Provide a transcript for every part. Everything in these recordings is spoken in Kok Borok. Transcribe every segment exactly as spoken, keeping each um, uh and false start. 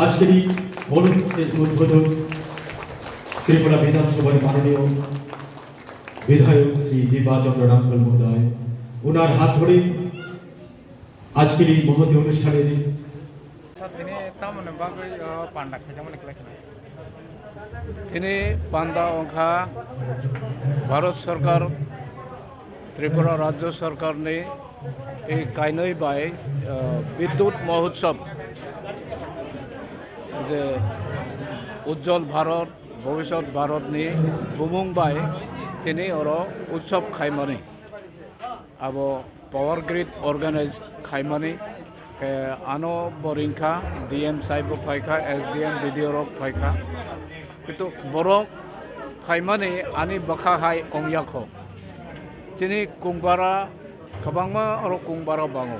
আজকের এই অনুষ্ঠানের উদ্বোধন ত্রিপুরা বিধানসভার মাননীয় বিধায়ক শ্রী দিবা চন্দ্র রাঙ্কল মহোদয়, ওনার হাত ধরে আজকের এই মহতী অনুষ্ঠানের Sir, tini tamoni bagwi, o, panda khaijak mani kwlai khna? Tini panda wngkha Bharat Sarkar, Tripura Rajya Sarkarni ei kainwi bai, o, Bidyut Mahotsav, je Ujjwal Bharat, Bhobishyot Bharatni bumung bai tini oro utsav khaimani. Abo power grid organize khaimani, khe ano bo ringkha, D M saibo phaikha, S D M, B D O rok phaikha. Kintu borok phaimani ani bwkha hai ongya kho. Chini kungbara kwbangma oro kungbara bango.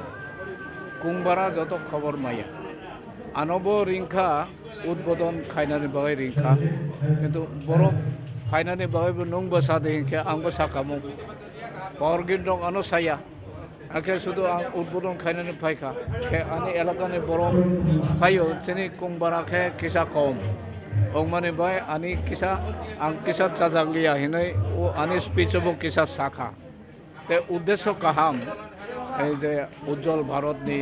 Kungbara joto khobor maya. Ano bo ringkha, udbodon khainani bagwi ringkha. Kintu borok phainani bagwi bo nwng bwsa de hinkhe ang bwsa kamung. Power grid rok ano saya. Hakhe sudu ang udbodon khainani phaikha. Khe ani elakani borok phaio, chini kungbara khe kisa kom. Ongmani bai ani kisa, ang kisa chajak liya hinwi o ani speech o bo kisa sakha. Te uddesho kaham, ei je Ujjwal Bharatni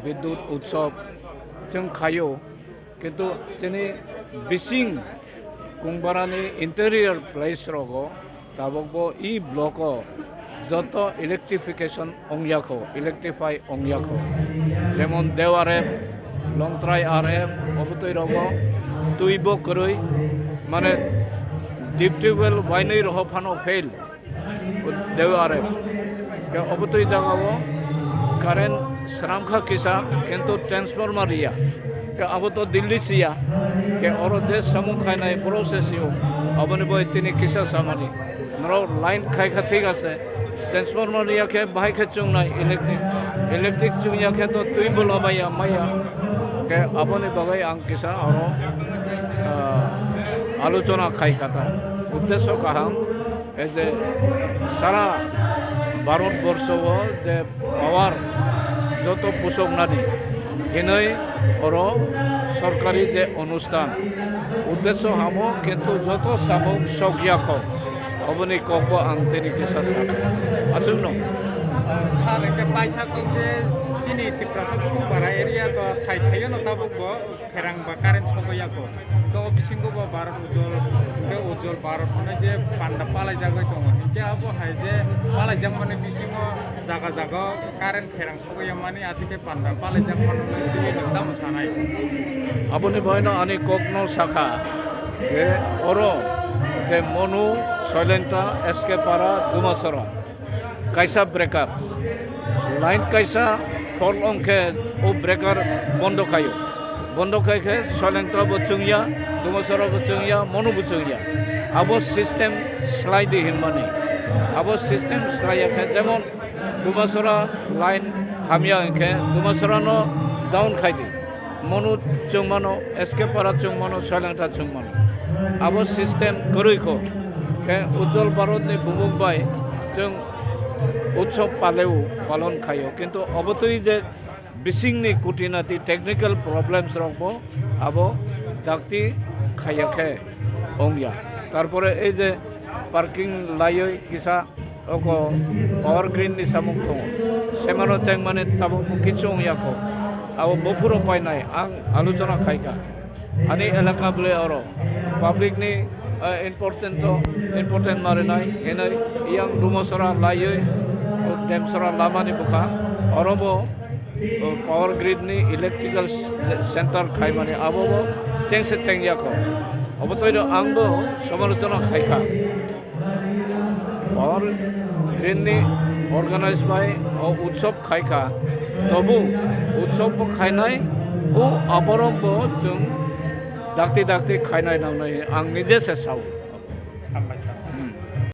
Bidyut Utsav chwng khaio, kintu chini bising kungbarani interior place rogo tabukbo e block o joto electrification ongya kho, electrify ongya kho. Jemon Dewa R F, Longtrai R F, obotwi rogo twibo kwrwi, mane deep tubewell wainwi roho phano fail. Dewa R F. Ke obotwi jagao current sramkha kisa, kintu transformer ya. Ke abo to Delhi siya. Ke oro je samung khainai process yo. Aboni bai tini kisa samani. Norok line khaikha thik ase. Transformer ya khe bahai khe chungnai electric. Electric chungya khe to twi bo lobaiya maya. Ke aboni bagwi ang kisa oro, ah, alochona khaikha ta. Uddesho kaham. Ei je sara Bharat borsho o je power joto pusoknani hinwi oro sorkari je onusthan uddesho hamo, kintu joto samung sokya kho, oboni kokbo ang tini kisa sakha. Aswkno. Sale ke paithak je chini Tiprasa Bukung Para area to thai thaio no tabuk bo. Pherang ba current sogwi ya kho. To o bisingo bo Bharat Ujjwal, hwnkhe Ujjwal Bharat hwnwi je panda palaijagwi tongo. Hinkhe abo hai je palaijakmani bisingo jaga jaga o current pherang sogwi ya mani, aswk khe panda palaijak mano hwnwi tamo sanai. Aboni boino ani kokno sakha je oro je Monu, Soilenta, S K Para, Dumasora. Kaisa breaker line kaisa fault wngkhe o breaker bondo khaio, bondo khai khe Soilenta bo chwngya, Dumasora bo chwngya, Monu bo chwngya. Abo system slai di hinmani, abo system slai ya khe, jemon Dumasora line hamya hinkhe Dumasora no down khai di. Monu chwngmano, S K Para chwngmano, Soilengta chwngmano. Abo system kwrwi kho. Khe Ujjwal Bharatni bumung bai chwng utsob paleo, palon khaio. Kintu obotwi je bisingni kutinati technical problems rokbo abo dakti khaiya khe ongya. Tarpore ei je parking laiwi kisa Oko power grid ni samung tongo. Semano chengmani tabuk bo kichu wngya kho. Abo buphuru painai ang aluchona khaikha. Ani elaka bwle oro public ni, eh, important to, important marinai hinwi yang Dumasora laiwi Demsora lamani bwkha. Oro bo, eh, power grid ni electrical ce-, center khaimani abo bo chengse chengya kho. Obo toiro ang bo somalochona khaikha. Power grid ni organize bai o utsob khaikha, tobu utsob bo khainai, o aborok bo chwng dakti dakti khainai nangnai ang nije se sao.